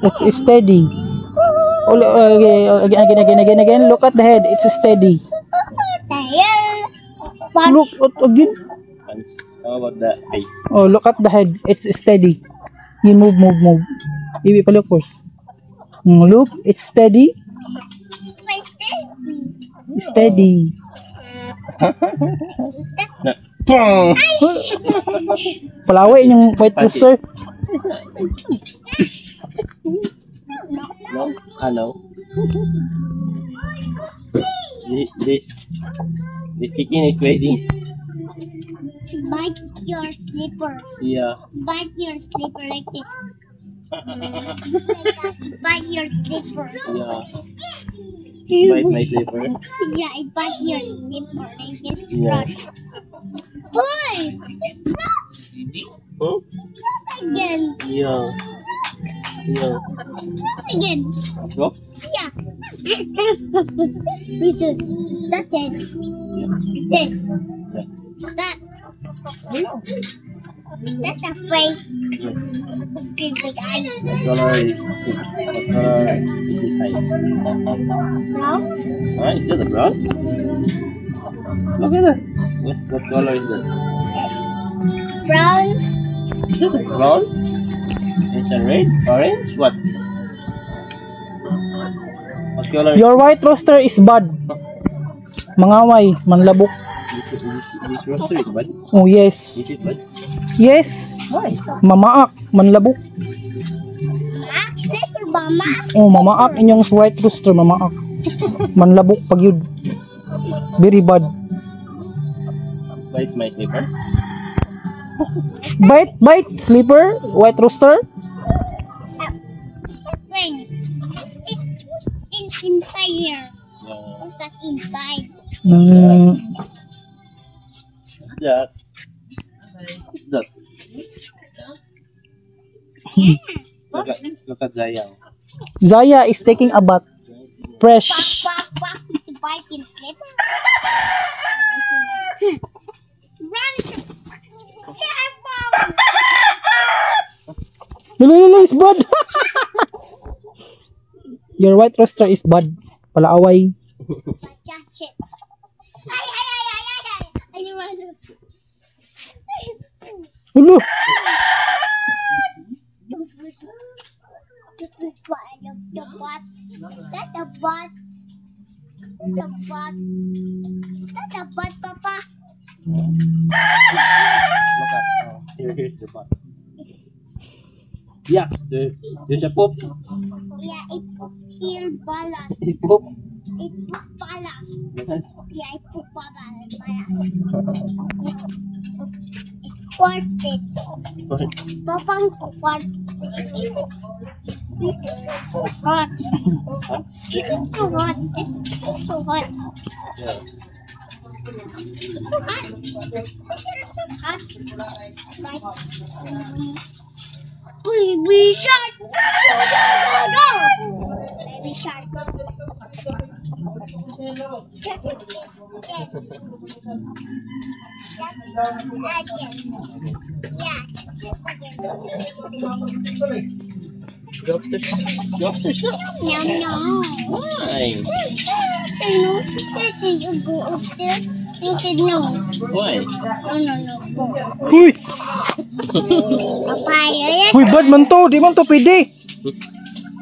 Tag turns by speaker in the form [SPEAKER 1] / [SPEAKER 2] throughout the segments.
[SPEAKER 1] It's steady. Okay, again, again, again, again, again. Look at the head. It's steady.
[SPEAKER 2] Tail. Punch.
[SPEAKER 1] Look at again.
[SPEAKER 3] Punch. How about the face?
[SPEAKER 1] Oh, look at the head. It's steady. You move, move, move. Baby, palook first. Look, it's steady.
[SPEAKER 2] My steady.
[SPEAKER 1] Steady.
[SPEAKER 3] Na. Pong!
[SPEAKER 1] Palaway yung white rooster.
[SPEAKER 3] No? Ano? This chicken is crazy.
[SPEAKER 2] Bite your slipper.
[SPEAKER 3] Yeah.
[SPEAKER 2] Bite your slipper like this. Like that. It bite your slipper.
[SPEAKER 3] Yeah. Bite my slipper.
[SPEAKER 2] Yeah, it bite your slipper like this.
[SPEAKER 3] Yeah.
[SPEAKER 2] Hoy! It broke
[SPEAKER 3] Huh?
[SPEAKER 2] again.
[SPEAKER 3] Yeah.
[SPEAKER 2] Broke again.
[SPEAKER 3] Rocks?
[SPEAKER 2] Yeah. Listen. That's it.
[SPEAKER 3] Yeah.
[SPEAKER 2] This.
[SPEAKER 3] Yeah.
[SPEAKER 2] That. That's a face.
[SPEAKER 3] Yes.
[SPEAKER 2] It's big eyes.
[SPEAKER 3] What color is his eyes?
[SPEAKER 2] Brown.
[SPEAKER 3] Huh? Is that a brown? Look at that. What color is that?
[SPEAKER 2] Brown.
[SPEAKER 3] Is that a brown? It's a red? Orange? What? What color?
[SPEAKER 1] Your white rooster is bad. Mangaway, manlabok.
[SPEAKER 3] This rooster is bad.
[SPEAKER 1] Oh, yes.
[SPEAKER 3] This is bad.
[SPEAKER 1] Yes.
[SPEAKER 3] Why?
[SPEAKER 1] Mamaak, manlabok.
[SPEAKER 2] Max, slipper ba? Max.
[SPEAKER 1] Oh, mamaak inyong white rooster, mamaak. Manlabok pag yun. Very bad.
[SPEAKER 3] Bites my slipper.
[SPEAKER 1] Bite, bite, slipper, white rooster.
[SPEAKER 2] Thing. What's it? What's inside here?
[SPEAKER 3] Yeah.
[SPEAKER 2] What's that inside?
[SPEAKER 3] What's that? What's that? Look at Zaya.
[SPEAKER 1] Zaya is taking a bath. Fresh.
[SPEAKER 2] Quack, quack, it's biting slipper. Run! Careful!
[SPEAKER 1] Lulu, lulu, is bad. Your white rooster is bad. Palaaway.
[SPEAKER 2] Catch it. Ay, ay, ay, ay, ay, ay. Ay, run.
[SPEAKER 1] Lulu.
[SPEAKER 2] The butt. That's a butt. That's a butt. Is that a butt, Papa?
[SPEAKER 3] Look at, oh, here's the butt. Yeah, there's a poop.
[SPEAKER 2] Yeah, it put here balas.
[SPEAKER 3] It poop.
[SPEAKER 2] It put balas.
[SPEAKER 3] Yes.
[SPEAKER 2] Yeah, it put balas. It farted. Papang fart. It's so hot. It's so hot. It's so hot.
[SPEAKER 3] Yeah.
[SPEAKER 2] It's so hot. It's so hot. Like, baby shark. Go, go, go, go. Baby shark. Check it again. Check it again. Yeah, check it again.
[SPEAKER 3] Go upstairs. Go upstairs.
[SPEAKER 2] No, no.
[SPEAKER 3] Why?
[SPEAKER 2] Say no. You said you go upstairs. You said no.
[SPEAKER 3] Why?
[SPEAKER 2] No, no, no.
[SPEAKER 1] Uy!
[SPEAKER 2] Papa, yes.
[SPEAKER 1] Uy, bad man to. Di man to pwede.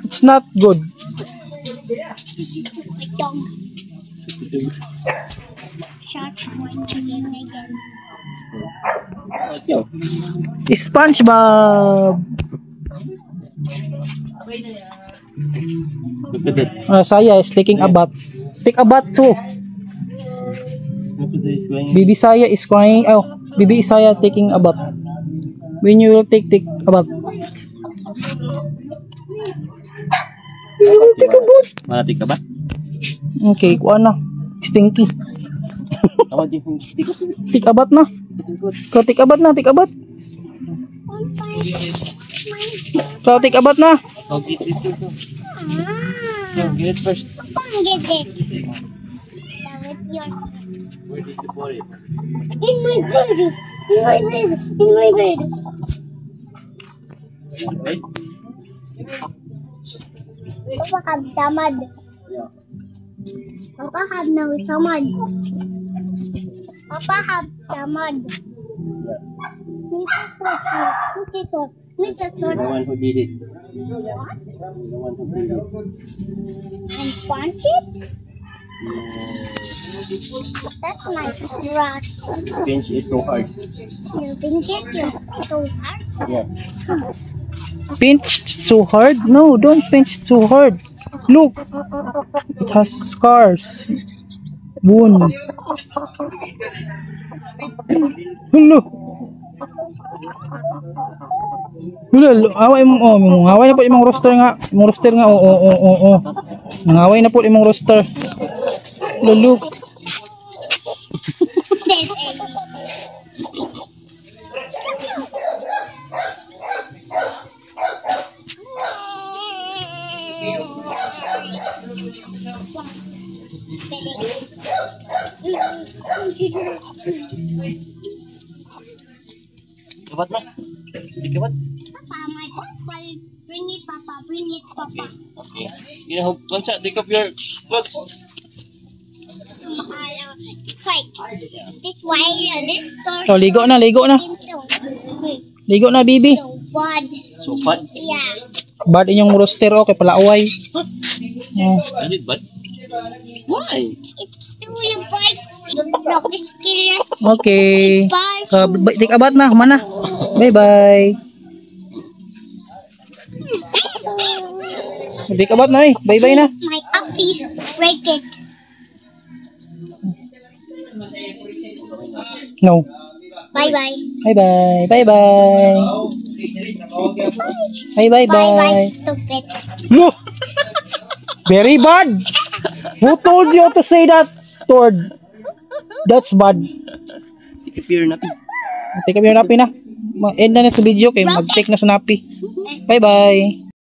[SPEAKER 1] It's not good.
[SPEAKER 2] My dog. Shark one again, again.
[SPEAKER 3] Let's go.
[SPEAKER 1] SpongeBob.
[SPEAKER 3] Look at that.
[SPEAKER 1] Saya is taking a bath. Take a bath too.
[SPEAKER 3] Look at this going.
[SPEAKER 1] Baby Saya is crying. Oh, baby Isaya taking a bath. When you will take a bath? You will take a bath.
[SPEAKER 3] Malapit ka ba?
[SPEAKER 1] Okay, kuha na. Stinky.
[SPEAKER 3] Tawag yung tikot.
[SPEAKER 1] Take a bath na. Ikaw take a bath na, take a bath. Ikaw take a bath na.
[SPEAKER 3] Oh, get it, get it.
[SPEAKER 2] Ah.
[SPEAKER 3] Go, get it first.
[SPEAKER 2] Papa, get it. Now with yours.
[SPEAKER 3] Where did you put it?
[SPEAKER 2] In my bed. In my bed. In my bed.
[SPEAKER 3] Wait.
[SPEAKER 2] Papa have samad.
[SPEAKER 3] Yeah.
[SPEAKER 2] Papa have no samad. Papa have samad.
[SPEAKER 3] Yeah.
[SPEAKER 2] Mika
[SPEAKER 3] You're the one who did it.
[SPEAKER 2] What?
[SPEAKER 3] You're the one who did it.
[SPEAKER 2] And punch it?
[SPEAKER 3] You
[SPEAKER 2] That's my brush.
[SPEAKER 3] pinch it too hard.
[SPEAKER 2] You pinch it, you so hard.
[SPEAKER 3] Yeah.
[SPEAKER 1] Pinch too hard? No, don't pinch too hard. Look, it has scars. Wound. Hello. Hello, away mo, oh, away na po imong rooster nga. Imong rooster nga, oo. Nangaway na po imong rooster. Hello, look.
[SPEAKER 2] Said A.
[SPEAKER 3] Kabat na. Hindi kabat.
[SPEAKER 2] Papa, my bottle. Bring it, Papa. Bring it, Papa.
[SPEAKER 3] Okay. You know, Concha, take off your clothes.
[SPEAKER 2] Wait. This way, this door.
[SPEAKER 1] Oh, ligo na, ligo na.
[SPEAKER 2] So,
[SPEAKER 1] Ligo na, baby.
[SPEAKER 2] so bad.
[SPEAKER 3] So bad.
[SPEAKER 2] Yeah.
[SPEAKER 1] Bad inyong rooster, okay, palaaway. Oh.
[SPEAKER 3] Is it bad? Why?
[SPEAKER 2] It's too bites. Look, it's still
[SPEAKER 1] Okay.
[SPEAKER 2] bad.
[SPEAKER 1] Take a bath na, mana. Bye-bye. Take a bath na eh. Bye-bye na.
[SPEAKER 2] My uppy break it.
[SPEAKER 1] No.
[SPEAKER 2] Bye bye.
[SPEAKER 1] Bye-bye. Bye-bye. Bye-bye.
[SPEAKER 2] Bye bye,
[SPEAKER 1] Bye.
[SPEAKER 2] Stupid.
[SPEAKER 1] Look! Very bad! Who told you to say that, Tord? That's bad.
[SPEAKER 3] Take off your nappy.
[SPEAKER 1] Take up your nappy na. End na sa video kay mag-take na sa nappy. Bye-bye.